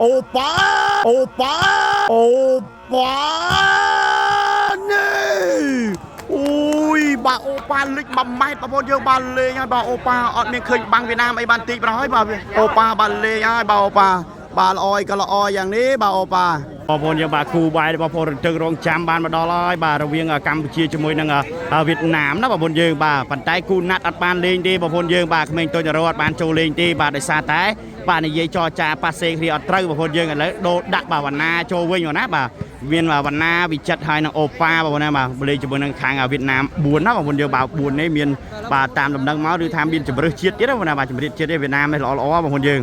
អូប៉ាអូប៉ាអូប៉ានេះអូយបាទអូប៉ាលិច1ម៉ែត្របងប្អូនយើងបាទលេងហើយបាទអូប៉ាអត់មានឃើញបាំងវៀតណាមអីបានតិចប្រហើយបាទអូប៉ាបាទលេងហើយបាទអូប៉ាបាទល្អយក៏ល្អយ៉ាងនេះបាទអូប៉ាបងប្អូនយើងបាទគូបាយបងប្អូនរន្ទឹងរង់ចាំបានមកដល់ហើយបាទរវាងកម្ពុជាជាមួយនឹងវៀតណាមណាបងប្អូនយើងបាទប៉ុន្តែគូណាត់អត់បានលេងទេបងប្អូនយើងបាទក្មេងតូចរអត់បានចូលលេងទេបាទដោយសារតែបាទនិយាយចរចាប៉ាសេគ្នាអត់ត្រូវបងប្អូនយើងឥឡូវដូរដាក់បាទវណ្ណាចូលវិញណាបាទមានវណ្ណាវិចិត្រហើយនឹងអូប៉ាបងប្អូនណាបាទលេងជាមួយនឹងខាងវៀតណាម4ណាបងប្អូនយើងបាទ4នេះមានបាទតាមដំណឹងមកឬថាមានជំរើសជាតិទៀតណាបងប្អូនណាបាទជំរើសជាតិទេវៀតណាមនេះល្អល្អបងប្អូនយើង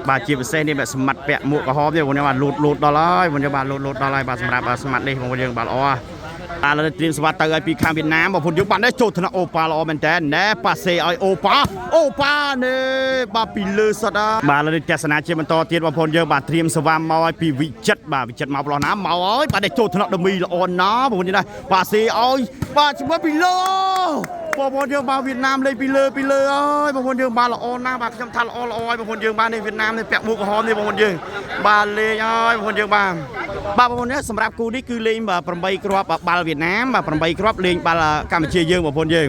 បាទជាពិសេសនេះបាទស្មាត់ពាក់មួកក្រហមទេបងប្អូនបាទលូតលូតដល់ហើយបងប្អូនបាទលូតលូតដល់ហើយបាទសម្រាប់ស្មាត់នេះបងប្អូនយើងបាទល្អបាទឥឡូវត្រៀមស្វាត់ទៅឲ្យពីខាងវៀតណាមបងប្អូនយើងបាទនេះចូលថ្នាក់អូប៉ាល្អមែនតើណែប៉ាសេឲ្យអូប៉ាអូប៉ានេះបាទពីលើសុតបាទឥឡូវទស្សនាជាបន្តទៀតបងប្អូនយើងបាទត្រៀមស្វាមមកឲ្យពីវិចិត្របាទវិចិត្រមកប្លោះណាមកហើយបាទនេះចូលថ្នាក់ដមីល្អណាស់បងប្អូនយើងណាប៉ាសេឲ្យបាទជាមួយពីលើបងប្អូនយើងបាទវៀតណាមលេងពីលើពីលើអើយបងប្អូនយើងបាទល្អណាស់បាទខ្ញុំថាល្អល្អហើយបងប្អូនយើងបាទនេះវៀតណាមនេះពាក់មួកក្រហមនេះបងប្អូនយើងបាទលេងហើយបងប្អូនយើងបាទបាទបងប្អូននេះសម្រាប់គូនេះគឺលេង8គ្រាប់បាល់វៀតណាមបាទ8គ្រាប់លេងបាល់កម្ពុជាយើងបងប្អូនយើង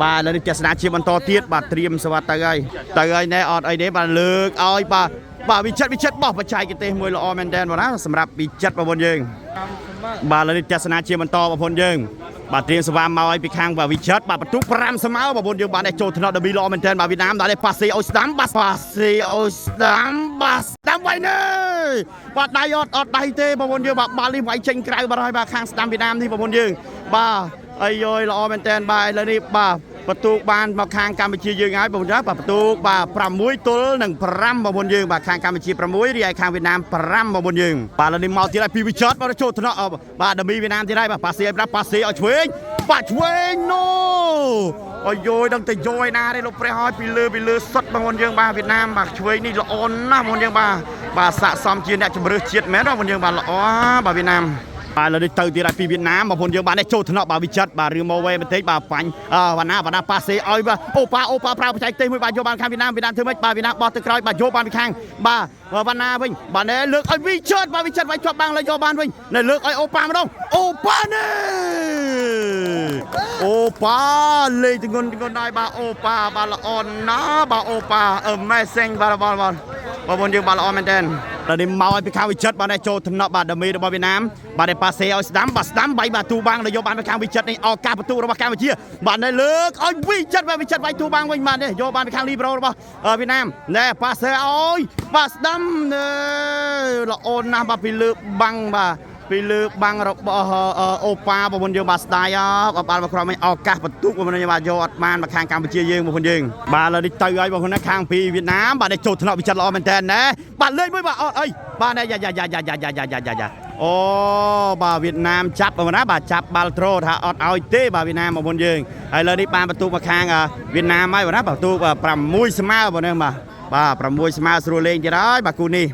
បាទឥឡូវនេះទស្សនាជាបន្តទៀតបាទត្រៀមសវត្ថទៅហើយទៅហើយណែអត់អីទេបាទលើកឲ្យបាទបាទវិចិត្រវិចិត្របោះបច្ចេកទេសមួយល្អមែនតើបងណាសម្រាប់វិចិត្របងប្អូនយើងបាទឥឡូវនេះទស្សនាជាបន្តបងប្អូនយើងបាទត្រៀមសវ៉ាមកឲ្យពីខាងបាទវិចិត្របាទបន្ទុក5ស្មើបងប្អូនយើងបាទនេះចូលថ្នាក់ដប៊ីល្អមែនតើបាទវៀតណាមបាទនេះប៉ាសេឲ្យស្ដាំបាទប៉ាសេឲ្យស្ដាំបាទស្ដាំໄວនេះបាទដៃអត់អត់ដៃទេបងប្អូនយើងបាទបាល់នេះវាយចេញក្រៅបាទហើយបាទខាងស្ដាំវៀតណាមនេះបងប្អូនយើងបាទអីយយល្អមែនតើបាទឥឡូវនេះបាទបន្ទូកបានមកខាងកម្ពុជាយើងហើយបងប្អូនបាទបន្ទូកបាទ6ទល់នឹង5បងប្អូនយើងបាទខាងកម្ពុជា6រីឯខាងវៀតណាម5បងប្អូនយើងបាទឥឡូវនេះមកទៀតហើយពីវិចិត្របាទចូលថ្នាក់បាទដមីវៀតណាមទៀតហើយបាទប៉ាសេឲ្យប្រាប់ប៉ាសេឲ្យឆ្វេងបាទឆ្វេងណូអយយដឹងតែយយណាទេលោកព្រះហើយពីលើពីលើសុតបងប្អូនយើងបាទវៀតណាមបាទឆ្វេងនេះល្អណាស់បងប្អូនយើងបាទបាទស័កសមជាអ្នកជំរឿសជាតិមែនបងប្អូនយើងបាទល្អបាទវៀតណាមបាទឥឡូវនេះទៅទៀតហើយពីវៀតណាមបងប្អូនយើងបាទនេះចូលថ្នាក់បាទវិចិត្របាទរឿងមកវេបន្តិចបាទបាញ់វណ្ណាវណ្ណាប៉ាសេឲ្យបាទអូប៉ាអូប៉ាប្រើបច្ចេកទេសមួយបាទយកបានខាងវៀតណាមវៀតណាមធ្វើម៉េចបាទវៀតណាមបោះទៅក្រោយបាទយកបានពីខាងបាទវណ្ណាវិញបាទនេះលើកឲ្យវិចិត្របាទវិចិត្រវាយជាប់បាំងលើយកបានវិញនេះលើកឲ្យអូប៉ាម្ដងអូប៉ានេះអូប៉ាលេងទងន់ទងន់ដែរបាទអូប៉ាបាទល្អណាស់បាទអូប៉ា amazing បាទបាទបាទបងប្អូនយើងបាទល្អមែនទែនដល់នេះមកឲ្យពីខាងវិចិត្របាទនេះចូលថ្នាក់បាទដមីរបស់វៀតណាមបាទនេះប៉ាសេឲ្យស្ដាំបាទស្ដាំវាយបាទទូបាំងដល់យកបានពីខាងវិចិត្រនេះឱកាសបន្ទុករបស់កម្ពុជាបាទនេះលើកឲ្យវិចិត្របាទវិចិត្រវាយទូបាំងវិញបាទនេះយកបានពីខាងលីប្រូរបស់វៀតណាមណែប៉ាសេឲ្យបាទស្ដាំនេះល្អណាស់បាទពីលើបាំងបាទពីលើបាំងរបស់អូប៉ាបងប្អូនយើងបាទស្ដាយអបាទមកក្រោមវិញឱកាសបន្ទុកបងប្អូនយើងបាទយកអត់បានមកខាងកម្ពុជាយើងបងប្អូនយើងបាទឥឡូវនេះទៅហើយបងប្អូនណាខាងពីវៀតណាមបាទនេះចូលថ្នាក់វិចិត្រល្អមែនតើណែបាទលេខមួយបាទអត់អីបាទណែយ៉ាយ៉ាយ៉ាយ៉ាយ៉ាយ៉ាយ៉ាយ៉ាយ៉ាអូបាទវៀតណាមចាប់បងប្អូនណាបាទចាប់បាល់ត្រូថាអត់ឲ្យទេបាទវៀតណាមបងប្អូនយើងហើយឥឡូវនេះបានបន្ទុកមកខាងវៀតណាមហើយបងណាបន្ទុក6ស្មើបងប្អូនបាទបាទ6ស្មើស្រួលលេងទៀតហើយបាទគូនេះ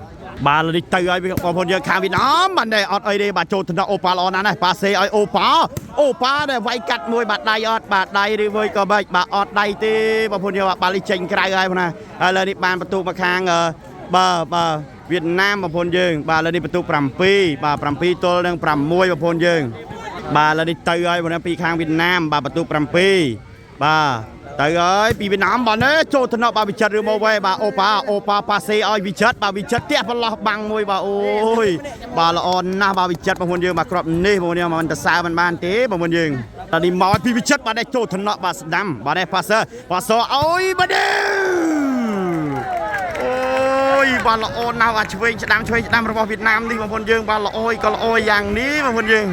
បាទនេះទៅហើយបងប្អូនយើងខាងវៀតណាមបាទនេះអត់អីទេបាទចូលថ្នាក់អូប៉ាល្អណាស់ណាប៉ាសេឲ្យអូប៉ាអូប៉ាដែលវាយកាត់មួយបាទដៃអត់បាទដៃឬមួយក៏មិនបាទអត់ដៃទេបងប្អូនយើងបាទបាល់នេះចេញក្រៅហើយបងណាឥឡូវនេះបានបន្ទុកមកខាងបាទបាទវៀតណាមបងប្អូនយើងបាទឥឡូវនេះបន្ទុក7បាទ7ទល់នឹង6បងប្អូនយើងបាទឥឡូវនេះទៅហើយបងប្អូនពីខាងវៀតណាមបាទបន្ទុក7បាទទៅហើយពីវៀតណាមបាទនេះចូលថ្នាក់បាទវិចិត្រឬមកវ៉េបាទអូប៉ាអូប៉ាប៉ាសេឲ្យវិចិត្របាទវិចិត្រទះប្រឡោះបាំងមួយបាទអូយបាទល្អណាស់បាទវិចិត្របងប្អូនយើងបាទគ្រាប់នេះបងប្អូនយើងមិនទៅសើមិនបានទេបងប្អូនយើងតនេះមកពីវិចិត្របាទនេះចូលថ្នាក់បាទស្ដាំបាទនេះប៉ាសប៉ាសឲ្យបាទអូយបាទល្អណាស់បាទឆ្វេងស្ដាំឆ្វេងស្ដាំរបស់វៀតណាមនេះបងប្អូនយើងបាទល្អក៏ល្អយ៉ាងនេះបងប្អូនយើង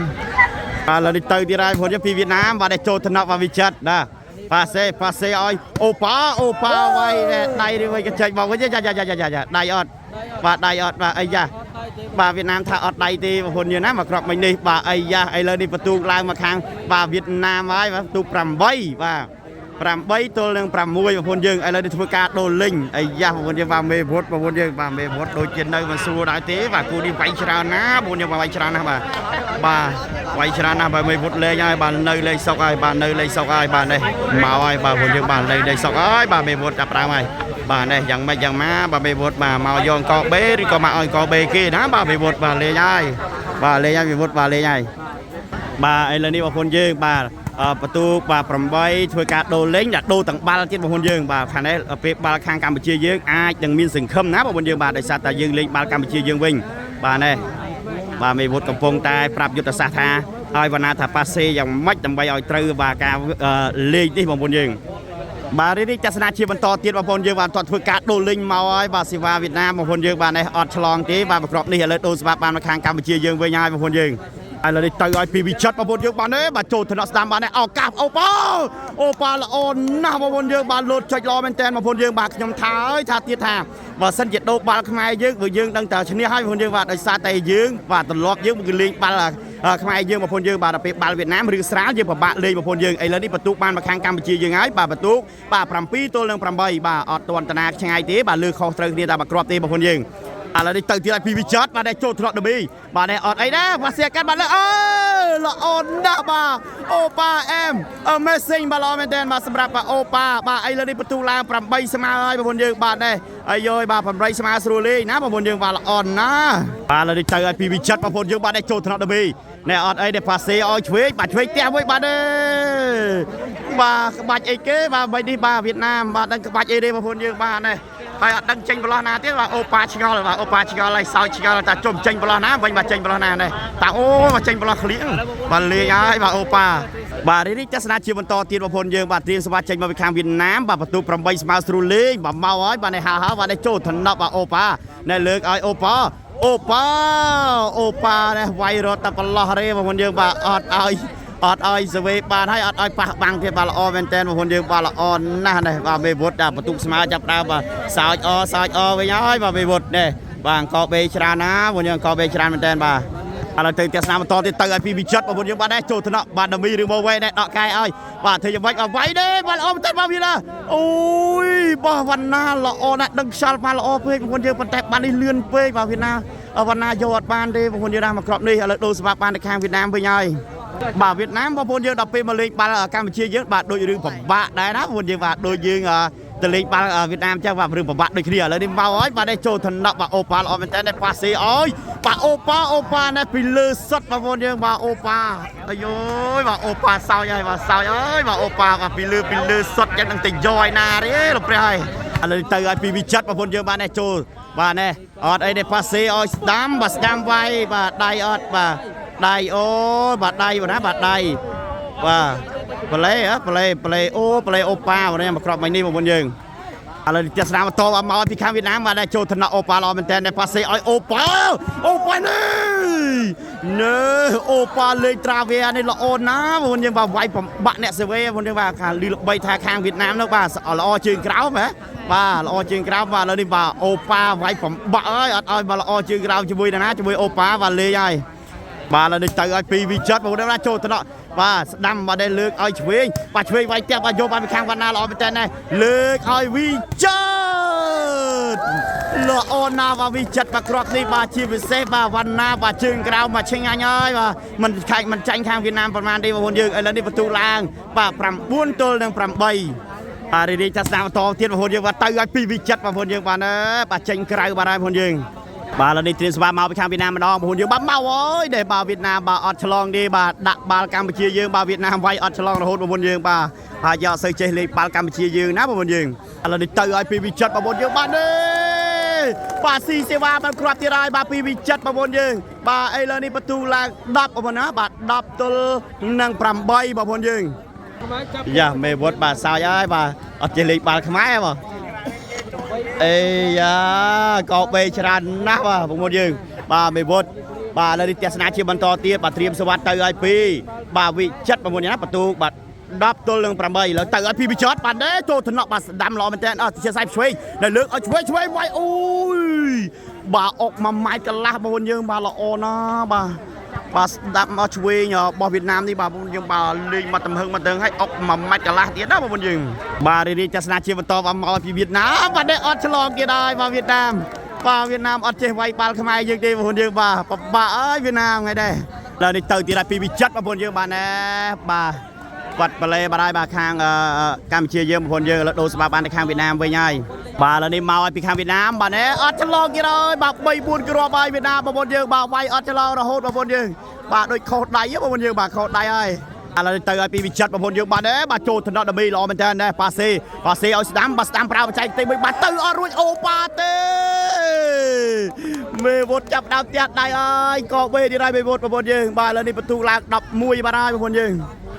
បាទឥឡូវនេះទៅទៀតហើយបងប្អូនយើងពីវៀតណាមបាទនេះចូលថ្នាក់បាទវិចិត្រណាប៉ាសេប៉ាសេឲ្យអូប៉ាអូប៉ាវាយដៃឬវិញក៏ចេញមកវិញយ៉ាយ៉ាយ៉ាយ៉ាយ៉ាដៃអត់បាទដៃអត់បាទអីយ៉ាបាទវៀតណាមថាអត់ដៃទេបងប្អូនយើងណាមកក្របមិញនេះបាទអីយ៉ាឥឡូវនេះបន្ទូកឡើងមកខាងបាទវៀតណាមហើយបាទបន្ទូក8បាទ8ទល់នឹង6បងប្អូនយើងឥឡូវនេះធ្វើការដូរលិញអីយ៉ាបងប្អូនយើងបាទមេវុតបងប្អូនយើងបាទមេវុតដូចជានៅមិនស្រួលដែរទេបាទគូនេះវាយច្រើនណាស់បងប្អូនយើងបាទវាយច្រើនណាស់បាទបាទវាយច្រើនណាស់បាទមេវុតលេងហើយបាទនៅលេងសុកហើយបាទនៅលេងសុកហើយបាទនេះមកហើយបាទបងប្អូនយើងបាទលេងលេងសុកហើយបាទមេវុតចាប់ដើមហើយ បាទនេះយ៉ាងម៉េចយ៉ាងម៉ាបាទមេវុតបាទមកយកអង្គបេឬក៏មកឲ្យអង្គបេគេណាបាទមេវុតបាទលេងហើយបាទលេងហើយមេវុតបាទលេងហើយបាទឥឡូវនេះបងប្អូនយើងបាទបន្ទូបាទ8ធ្វើការដូរលេងដាក់ដូរទាំងបាល់ទៀតបងប្អូនយើងបាទខាងនេះពេលបាល់ខាងកម្ពុជាយើងអាចនឹងមានសង្ឃឹមណាបងប្អូនយើងបាទដោយសារតែយើងលេងបាល់កម្ពុជាយើងវិញបាទនេះបាទមេវុតកំពុងតែប្រាប់យុទ្ធសាស្ត្រថាឲ្យវណ្ណាថាប៉ាសេយ៉ាងម៉េចដើម្បីឲ្យត្រូវបាទការលេងនេះបងប្អូនយើងបាទនេះទស្សនាជាបន្តទៀតបងប្អូនយើងបាទតធ្វើការដូរលេងមកហើយបាទសេវាវៀតណាមបងប្អូនយើងបាទនេះអត់ឆ្លងទេបាទប្រកបនេះឥឡូវដូរស្បាបានមកខាងកម្ពុជាយើងវិញហើយបងប្អូនយើងឥឡូវនេះទៅឲ្យពីវិចិត្របងប្អូនយើងបាទនេះបាទចូលថ្នាក់ស្ដាំបាទនេះឱកាសអូប៉ាអូប៉ាល្អណាស់បងប្អូនយើងបាទលោតចុចល្អមែនតើបងប្អូនយើងបាទខ្ញុំថាហើយថាទៀតថាបើសិនជាដូរបាល់ខ្មែរយើងបើយើងដឹងតែឈ្នះហើយបងប្អូនយើងបាទដោយសារតែយើងបាទត្រឡប់យើងគឺលេងបាល់ខ្មែរយើងបងប្អូនយើងបាទដល់ពេលបាល់វៀតណាមឬស្រាលយើងពិបាកលេងបងប្អូនយើងឥឡូវនេះបន្ទុកបានមកខាងកម្ពុជាយើងហើយបាទបន្ទុកបាទ7ទល់នឹង8បាទអត់ទាន់តាណាឆ្ងាយទេបាទលើខុសត្រូវគ្នាតែមួយគ្រាប់ទេបងប្អូនយើងឥឡូវនេះទៅទៀតឲ្យពីវិចិត្របាទចូលធ្លាក់ដប៊ីបាទនេះអត់អីដែរបាទសៀកាត់បាទលើអើល្អណាស់បាទអូប៉ាអែម amazing បាទល្អមែនទែនបាទសម្រាប់បាទអូប៉ាបាទឥឡូវនេះបន្ទុកឡើង8ស្មើហើយបងប្អូនយើងបាទនេះអាយយបាទ8ស្មើស្រួលលេងណាបងប្អូនយើងបាទល្អណាស់បាទឥឡូវនេះទៅឲ្យពីវិចិត្របងប្អូនយើងបាទនេះចូលធ្លាក់ដប៊ីនេះអត់អីទេប៉ាសេឲ្យឆ្វេងបាទឆ្វេងផ្ទះមួយបាទទេបាទក្បាច់អីគេបាទមិននេះបាទវៀតណាមបាទដឹងក្បាច់អីទេបងប្អូនយើងបាទនេះហើយអត់ដឹងចេញប្រឡោះណាទៀតបាទអូប៉ាឆ្ងល់បាទអូប៉ាឆ្ងល់ហើយសោចឆ្ងល់តែជុំចេញប្រឡោះណាវិញបាទចេញប្រឡោះណានេះតាអូបាទចេញប្រឡោះក្លៀងបាទលេងហើយបាទអូប៉ាបាទនេះទស្សនាជាបន្តទៀតបងប្អូនយើងបាទត្រៀមស្វាចេញមកពីខាងវៀតណាមបាទបន្ទូ8ស្មើស្រួលលេងបាទមកហើយបាទនេះហាហើយបាទនេះចូលថ្នាក់បាទអូប៉ានេះលើកឲ្យអូប៉ាអូប៉ាអូប៉ានេះវាយរត់តែប្រឡោះទេបងប្អូនយើងបាទអត់ឲ្យអត់ឲ្យសវេបានហើយអត់ឲ្យប៉ះបាំងទៀតបាទល្អមែនតើបងប្អូនយើងបាទល្អណាស់នេះបាទមេវុឌ្ឍបន្ទុកស្មើចាប់ដើមបាទសោចអសោចអវិញហើយបាទមេវុឌ្ឍនេះបាទអង្គបេច្រើនណាបងប្អូនយើងអង្គបេច្រើនមែនតើបាទឥឡូវទៅទស្សនាបន្តទៀតទៅឲ្យពីវិចិត្របងប្អូនយើងបាទដែរចូលថ្នាក់បាទដមីឬមកវ៉េដែរដកកែឲ្យបាទធ្វើយ៉ាងម៉េចបាទវាយទេបាទល្អមែនតើបាទវាណាអូយបោះវណ្ណាល្អណាស់ដឹងខ្យល់បាទល្អពេកបងប្អូនយើងប៉ុន្តែបាទនេះលឿនពេកបាទវាណាវណ្ណាយកអត់បានទេបងប្អូនយើងណាមកក្របនេះឥឡូវដូរសម្រាប់បានទៅខាងវៀតណាមវិញហើយបាទវៀតណាមបងប្អូនយើងដល់ពេលមកលេងបាល់កម្ពុជាយើងបាទដូចរឿងពិបាកដែរណាបងប្អូនយើងបាទដូចយើងទៅលេងបាល់វៀតណាមចឹងបាទរឿងពិបាកដូចគ្នាឥឡូវនេះមកហើយបាទនេះចូលថ្នាក់បាទអូប៉ាល្អមែនតើនេះប៉ាសេអើយបាទអូប៉ាអូប៉ានេះពីលើសុតបងប្អូនយើងបាទអូប៉ាអាយយបាទអូប៉ាសោចហើយបាទសោចអើយបាទអូប៉ាបាទពីលើពីលើសុតចឹងនឹងទៅយកឲ្យណាទេលោកព្រះហើយឥឡូវទៅឲ្យពីវិចិត្របងប្អូនយើងបាទនេះចូលបាទនេះអត់អីទេប៉ាសេឲ្យស្ដាំបាទស្ដាំវាយបាទដៃអត់បាទដៃអូបាទដៃបាទណាបាទដៃបាទប្លេហ៎ប្លេប្លេអូប្លេអូប៉ាបាទនេះមកក្របមិញនេះបងប្អូនយើងឥឡូវទស្សនាបន្តមកពីខាងវៀតណាមបាទចូលថ្នាក់អូប៉ាល្អមែនតើប៉ាសេឲ្យអូប៉ាអូប៉ានេះណើអូប៉ាលេងត្រាវែនេះល្អណាស់បងប្អូនយើងបាទវាយបំបាក់អ្នកសេវេបងប្អូនយើងបាទខាងលីល្បីថាខាងវៀតណាមនោះបាទល្អជើងក្រោមហ៎បាទល្អជើងក្រោមបាទឥឡូវនេះបាទអូប៉ាវាយបំបាក់ហើយអត់ឲ្យមកល្អជើងក្រោមជាមួយណាជាមួយអូប៉ាបាទលេងហើយបាទឥឡូវនេះទៅឲ្យពីវិចិត្របងប្អូនណាចូលថ្នាក់បាទស្ដាំបាទដែលលើកឲ្យឆ្វេងបាទឆ្វេងវាយផ្ទះបាទយកបានពីខាងវណ្ណាល្អមែនតើណាលើកឲ្យវិចិត្រល្អណាស់បាទវិចិត្របាទគ្រាប់នេះបាទជាពិសេសបាទវណ្ណាបាទជើងក្រៅមកឈិញអញហើយបាទមិនខាច់មិនចាញ់ខាងវៀតណាមប្រហែលទេបងប្អូនយើងឥឡូវនេះបន្ទុកឡើងបាទ9ទល់នឹង8បាទរីរីចាស់ស្ដាំបន្តទៀតបងប្អូនយើងបាទទៅឲ្យពីវិចិត្របងប្អូនយើងបាទណាបាទចេញក្រៅបាទហើយបងប្អូនយើងបាទឥឡូវនេះត្រៀមស្វាមកពីខាងវៀតណាមម្ដងបងប្អូនយើងបាទមកអើយដែលបាទវៀតណាមបាទអត់ឆ្លងទេបាទដាក់បាល់កម្ពុជាយើងបាទវៀតណាមវាយអត់ឆ្លងរហូតបងប្អូនយើងបាទហើយយកអត់សូវចេះលេងបាល់កម្ពុជាយើងណាបងប្អូនយើងឥឡូវនេះទៅឲ្យពីវិចិត្របងប្អូនយើងបាទនេះបាទស៊ីសេវាបានគ្រាប់ទៀតហើយបាទពីវិចិត្របងប្អូនយើងបាទឥឡូវនេះបន្ទូឡើង10បងប្អូនណាបាទ10ទល់នឹង8បងប្អូនយើងយ៉ាមេវត្តបាទសើចហើយបាទអត់ចេះលេងបាល់ខ្មែរបាទអេយ៉ាកោបេច្រើនណាស់បាទបងប្អូនយើងបាទមេវត្តបាទឥឡូវនេះទស្សនាជាបន្តទៀតបាទត្រៀមសវត្តទៅឲ្យពីបាទវិចិត្របងប្អូនណាបន្ទូបាទ10ទល់នឹង8ឥឡូវទៅឲ្យពីវិចិត្របាទនេះចូលថ្នាក់បាទស្ដាំល្អមែនតើអត់ជាសាយឆ្វេងនៅលើកឲ្យឆ្វេងឆ្វេងវាយអូយបាទអុកមួយម៉ែត្រកន្លះបងប្អូនយើងបាទល្អណាស់បាទបាទស្ដាប់មកឆ្វេងរបស់វៀតណាមនេះបាទបងប្អូនយើងបាទលេងមកទំហឹងមកទៅឲ្យអុកមួយម៉ាច់កន្លះទៀតណាបងប្អូនយើងបាទរីរីទស្សនាជាបន្តបាទមកពីវៀតណាមបាទនេះអត់ឆ្លងទៀតហើយបាទវៀតណាមបាទវៀតណាមអត់ចេះវាយបាល់ខ្មែរយើងទេបងប្អូនយើងបាទពិបាកអើយវៀតណាមថ្ងៃនេះឥឡូវនេះទៅទៀតហើយពីវិចិត្របងប្អូនយើងបាទណែបាទបាត់ប្លេបាទហើយបាទខាងកម្ពុជាយើងបងប្អូនយើងឥឡូវដូរស្បាបានទៅខាងវៀតណាមវិញហើយ បាទឥឡូវនេះមកឲ្យពីខាងវៀតណាមបាទណែអត់ឆ្លងទៀតហើយបាទ3 4គ្រាប់ហើយវៀតណាមបងប្អូនយើងបាទវាយអត់ឆ្លងរហូតបងប្អូនយើងបាទដូចខុសដៃហ៎បងប្អូនយើងបាទខុសដៃហើយឥឡូវនេះទៅឲ្យពីវិចិត្របងប្អូនយើងបាទណែបាទចូលថ្នាក់ដើម្បីល្អមែនតើណែប៉ាសេប៉ាសេឲ្យស្ដាំបាទស្ដាំប្រើបច្ចេកទេសមួយបាទទៅអត់រួចអូប៉ាទេមេវុតចាប់ដើមផ្ទះដៃហើយកបេទៀតហើយមេវុតបងប្អូនយើងបាទឥឡូវនេះបន្ទុកឡើង11បាទហើយបងប្អូនយើង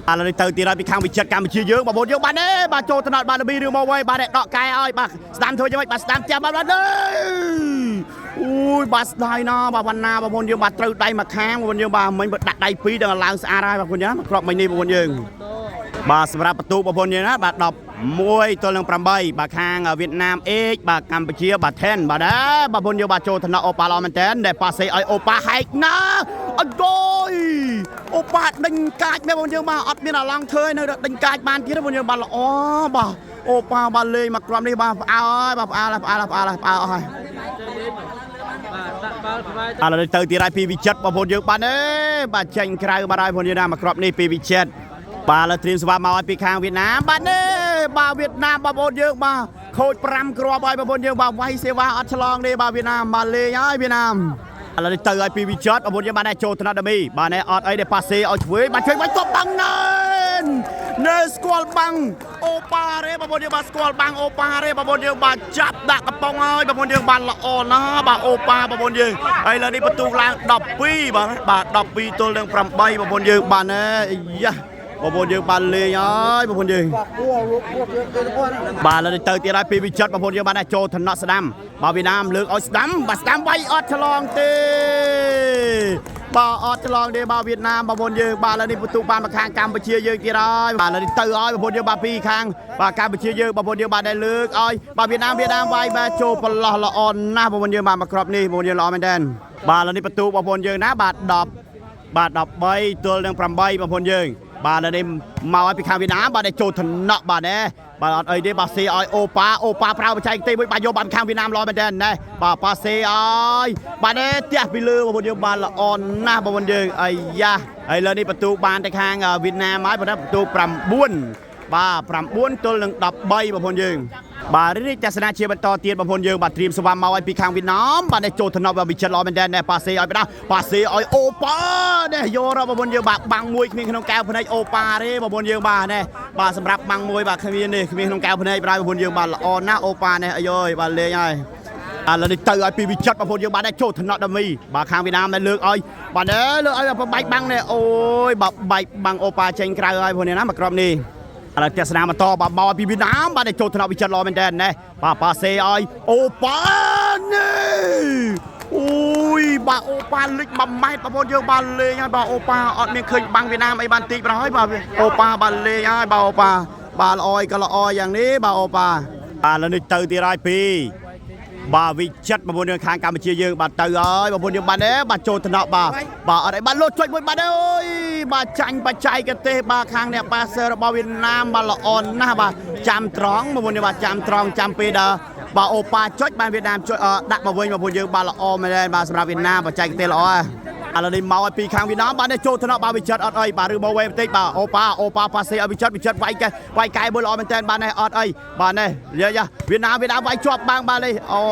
ឥឡូវនេះទៅទៀតហើយពីខាងវិចិត្រកម្ពុជាយើងបងប្អូនយើងបាទណែបាទចូលថ្នាក់បាទដើម្បីរឿងមកវិញបាទដកកែឲ្យបាទស្ដាំធ្វើយ៉ាងម៉េចបាទស្ដាំផ្ទះបាទបាទអូយបាទស្ដាយណាបាទវណ្ណាបងប្អូនយើងបាទត្រូវដៃមកខាងបងប្អូនយើងបាទមិញបើដាក់ដៃពីរដល់ឡើងស្អាតហើយបងប្អូនយើងមកគ្រាប់មិញនេះបងប្អូនយើងបាទសម្រាប់បន្ទូបងប្អូនយើងណាបាទ11ទល់នឹង8បាទខាងវៀតណាម X បាទកម្ពុជាបាទ10បាទដែរបងប្អូនយើងបាទចូលថ្នាក់អូប៉ាល្អមែនតើដែលប៉ាសេឲ្យអូប៉ាហែកណាអត់គយអូប៉ាដេញកាចមែនបងប្អូនយើងបាទអត់មានអាឡង់ធ្វើនៅដេញកាចបានទៀតបងប្អូនយើងបាទល្អបាទអូប៉ាបាទលេងមកគ្រាប់នេះបាទផ្អើហើយបាទផ្អើផ្អើផ្អើផ្អើអស់ហើយ បាទដាក់បាល់ខ្មែរ ឥឡូវនេះទៅទៀតហើយពីវិចិត្របងប្អូនយើងបាទអេបាទចេញក្រៅបាទហើយបងប្អូនយើងណាមកគ្រាប់នេះពីវិចិត្របាទឥឡូវត្រៀមស្វាមកឲ្យពីខាងវៀតណាមបាទនេះបាទវៀតណាមបងប្អូនយើងបាទខូច5គ្រាប់ហើយបងប្អូនយើងបាទវាយសេវាអត់ឆ្លងទេបាទវៀតណាមបាទលេងហើយវៀតណាមឥឡូវនេះទៅឲ្យពីវិចិត្របងប្អូនយើងបាទនេះចូលថ្នាក់ដមីបាទនេះអត់អីទេប៉ាសេឲ្យឆ្វេងបាទឆ្វេងវាយតបបាំងណែននៅស្គាល់បាំងអូប៉ារេបងប្អូនយើងបាទស្គាល់បាំងអូប៉ារេបងប្អូនយើងបាទចាប់ដាក់កំប៉ុងហើយបងប្អូនយើងបាទល្អណាស់បាទអូប៉ាបងប្អូនយើងឥឡូវនេះបន្ទុកឡើង12បាទបាទ12ទល់នឹង8បងប្អូនយើងបាទណែអាយ៉ាបងប្អូនយើងបានលេងហើយបងប្អូនយើងបាទឥឡូវនេះទៅទៀតហើយពីវិចិត្របងប្អូនយើងបានចូលថ្នាក់ស្ដាំបាទវៀតណាមលើកឲ្យស្ដាំបាទស្ដាំវាយអត់ឆ្លងទេបាទអត់ឆ្លងទេបាទវៀតណាមបងប្អូនយើងបាទឥឡូវនេះបន្ទុកបានមកខាងកម្ពុជាយើងទៀតហើយបាទឥឡូវនេះទៅឲ្យបងប្អូនយើងបាទពីខាងបាទកម្ពុជាយើងបងប្អូនយើងបាទได้លើកឲ្យបាទវៀតណាមវៀតណាមវាយបាទចូលប្រឡោះល្អណាស់បងប្អូនយើងបាទមកគ្រាប់នេះបងប្អូនយើងល្អមែនទែនបាទឥឡូវនេះបន្ទុកបងប្អូនយើងណាបាទ10បាទ13ទល់នឹង8បងប្អូនយើងបាទឥឡូវនេះមកឲ្យពីខាងវៀតណាមបាទได้ចូលថ្នាក់បាទណែបាទអត់អីទេបាទសេឲ្យអូប៉ាអូប៉ាប្រើបច្ចេកទេសមួយបាទយកបានខាងវៀតណាមល្អមែនទែនណែបាទប៉ាសេឲ្យបាទណែទះពីលើបងប្អូនយើងបាទល្អណាស់បងប្អូនយើងអាយ៉ាឥឡូវនេះបន្ទូបានទៅខាងវៀតណាមហើយប៉ុន្តែបន្ទូ9បាទ9ទល់នឹង13បងប្អូនយើងបាទរីកទស្សនាជាបន្តទៀតបងប្អូនយើងបាទត្រៀមស្វាមមកឲ្យពីខាងវៀតណាមបាទនេះចូលថ្នាក់បាទវិចិត្រល្អមែនទែនណែប៉ាសេឲ្យបដាប៉ាសេឲ្យអូប៉ានេះយករបងប្អូនយើងបាទបាំងមួយគ្មានក្នុងកែវភ្នែកអូប៉ាទេបងប្អូនយើងបាទនេះបាទសម្រាប់បាំងមួយបាទគ្មាននេះគ្មានក្នុងកែវភ្នែកបាទបងប្អូនយើងបាទល្អណាស់អូប៉ានេះអាយយបាទលេងហើយឥឡូវនេះទៅឲ្យពីវិចិត្របងប្អូនយើងបាទចូលថ្នាក់ដល់មីបាទខាងវៀតណាមได้លើកឲ្យបាទលើកឲ្យបែកបាំងនេះអូយបាទបែកបាំងអូប៉ាចេញក្រៅហើយបងប្អូនណាមកគ្រាប់នេះឥឡូវទស្សនាបន្តបាទមកពីវៀតណាមបាទចូលថ្នាក់វិចិត្រល្អមែនតើណែបាទប៉ាសេឲ្យអូប៉ានេះអូយបាទអូប៉ាលិច1ម៉ែត្របងប្អូនយើងបាទលេងហើយបាទអូប៉ាអត់មានឃើញបាំងវៀតណាមអីបានតិចប្រហើយបាទអូប៉ាបាទលេងហើយបាទអូប៉ាបាទល្អអីក៏ល្អយ៉ាងនេះបាទអូប៉ាបាទឥឡូវនេះទៅទៀតហើយពីបាទវិចិត្របងប្អូនយើងខាងកម្ពុជាយើងបាទទៅហើយបងប្អូនយើងបាទទេបាទចូលថ្នាក់បាទបាទអត់អីបាទលោតចុចមួយបាទអើយបាទចាញ់បច្ចេកទេសបាទខាងអ្នកប៉ាសឺរបស់វៀតណាមបាទល្អណាស់បាទចាំត្រង់បងប្អូនយើងបាទចាំត្រង់ចាំពេលដល់បាទអូប៉ាចុចបានវៀតណាមចុចដាក់មកវិញបងប្អូនយើងបាទល្អមែនទេបាទសម្រាប់វៀតណាមបច្ចេកទេសល្អហ៎ឥឡូវនេះមកឲ្យពីខាងវៀតណាមបាទនេះចូលថ្នាក់បាទវិចិត្រអត់អីបាទឬមកវេបន្តិចបាទអូប៉ាអូប៉ាប៉ាសេឲ្យវិចិត្រវិចិត្រវាយកែវាយកែមួយល្អមែនតើបាទនេះអត់អីបាទនេះយាយ៉ាវៀតណាមវៀតណាមវាយជាប់បាំងបាទនេះអូ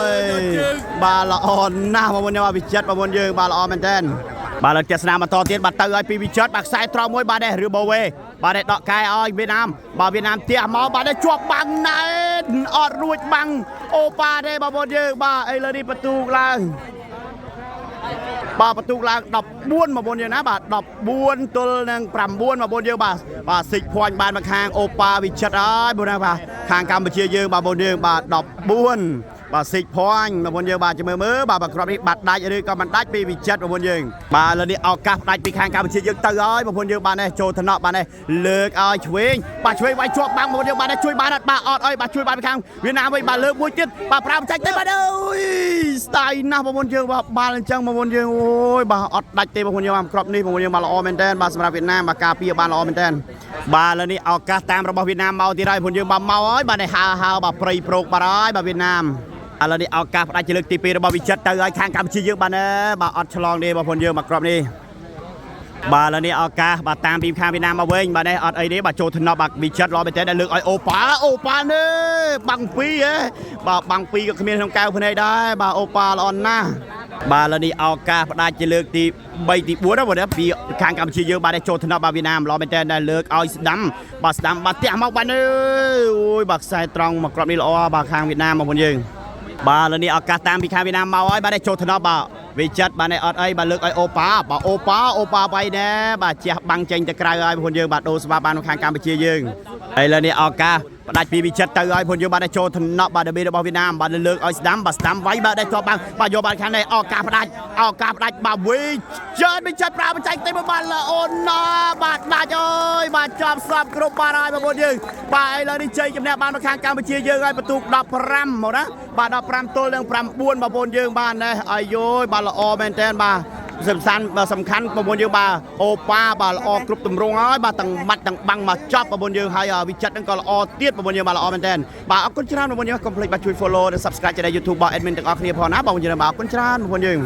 យបាទល្អណាស់បងប្អូនបាទវិចិត្របងប្អូនយើងបាទល្អមែនតើបាទលើទស្សនាបន្តទៀតបាទទៅឲ្យពីវិចិត្របាទខ្សែត្រង់មួយបាទនេះឬបូវេបាទនេះដកកែឲ្យវៀតណាមបាទវៀតណាមទះមកបាទនេះជាប់បាំងណែនអត់រួចបាំងអូប៉ាទេបងប្អូនយើងបាទឥឡូវនេះបន្ទូកឡើងបាទបន្ទុកឡើង14បងប្អូនយើងណាបាទ14ទល់នឹង9បងប្អូនយើងបាទបាទសិចភ័ញបានមកខាងអូប៉ាវិចិត្រហើយបងណាបាទខាងកម្ពុជាយើងបាទបងប្អូនយើងបាទ14បាទសិចភ័ញបងប្អូនយើងបាទចាំមើលមើលបាទបាទគ្រាប់នេះបាត់ដាច់ឬក៏មិនដាច់ពីវិចិត្របងប្អូនយើងបាទឥឡូវនេះឱកាសផ្ដាច់ពីខាងកម្ពុជាយើងទៅហើយបងប្អូនយើងបាទនេះចូលថ្នាក់បាទនេះលើកឲ្យឆ្វេងបាទឆ្វេងវាយជាប់បាំងបងប្អូនយើងបាទនេះជួយបានអត់បាទអត់អីបាទជួយបានពីខាងវៀតណាមវិញបាទលើកមួយទៀតបាទប្រើបច្ចេកទេសបាទអើយស្ដាយណាស់បងប្អូនយើងបាទបាល់អញ្ចឹងបងប្អូនយើងអូយបាទអត់ដាច់ទេបងប្អូនយើងបាទគ្រាប់នេះបងប្អូនយើងបាទល្អមែនតើបាទសម្រាប់វៀតណាមបាទការពារបានល្អមែនតើបាទឥឡូវនេះឱកាសតាមរបស់វៀតណាមមកទៀតហើយបងប្អូនយើងបាទមកហើយបាទនេះហើហើបាទព្រៃប្រោកបាទហើយបាទវៀតណាមឥឡូវនេះឱកាសផ្ដាច់ជាលើកទី2របស់វិចិត្រទៅឲ្យខាងកម្ពុជាយើងបាទណាបាទអត់ឆ្លងទេបងប្អូនយើងបាទគ្រាប់នេះ បាទឥឡូវនេះឱកាសបាទតាមពីខាងវៀតណាមមកវិញបាទនេះអត់អីទេបាទចូលថ្នប់បាទវិចិត្រល្អមែនទែនដែលលើកឲ្យអូប៉ាអូប៉ានេះបាំងពីរហ៎បាទបាំងពីរក៏គ្មានក្នុងកែវភ្នែកដែរបាទអូប៉ាល្អណាស់បាទឥឡូវនេះឱកាសផ្ដាច់ជាលើកទី3ទី4ណាបងណាពីខាងកម្ពុជាយើងបាទនេះចូលថ្នប់បាទវៀតណាមល្អមែនទែនដែលលើកឲ្យស្ដាំបាទស្ដាំបាទទះមកបាទនេះអូយបាទខ្សែត្រង់មកគ្រាប់នេះល្អបាទខាងវៀតណាមបងប្អូនយើង បាទឥឡូវនេះឱកាសតាមពីខាងវៀតណាមមកហើយបាទនេះចូលថ្នប់បាទវិចិត្របាទនេះអត់អីបាទលើកឲ្យអូប៉ាបាទអូប៉ាអូប៉ាវាយណែបាទជះបាំងចេញទៅក្រៅហើយបងប្អូនយើងបាទដូរស្វាបានខាងកម្ពុជាយើងឥឡូវនេះឱកាសផ្ដាច់ពីវិចិត្រទៅហើយបងប្អូនយើងបាទនេះចូលថ្នប់បាទដបរបស់វៀតណាមបាទលើកឲ្យស្ដាំបាទស្ដាំវាយបាទនេះជាប់បាំងបាទយកបាទខាងនេះឱកាសផ្ដាច់ឱកាសផ្ដាច់បាទវិចិត្រវិចិត្រប្រើបច្ចេកទេសមួយបាទល្អណាស់បាទដាច់អើយបាទចាប់សពគ្រប់បាទហើយបងប្អូនយើងបាទឥឡូវនេះជ័យជំនះបានមកខាងកម្ពុជាយើងហើយបន្ទុក15មកណាបាទ15ទល់នឹង9បងប្អូនយើងបាទនេះអាយយបាទល្អមែនតើបាទសំខាន់សំខាន់បងប្អូនយើងបាទអូប៉ាបាទល្អគ្រប់ទម្រង់ហើយបាទទាំងម៉ាត់ទាំងបាំងមកចប់បងប្អូនយើងហើយវិចិត្រហ្នឹងក៏ល្អទៀតបងប្អូនយើងបាទល្អមែនតើបាទអរគុណច្រើនបងប្អូនយើងកុំភ្លេចបាទជួយ follow និង subscribe ឆានែល YouTube របស់ admin ទាំងអស់គ្នាផងណាបងប្អូនយើងបាទអរគុណច្រើនបងប្អូនយើង។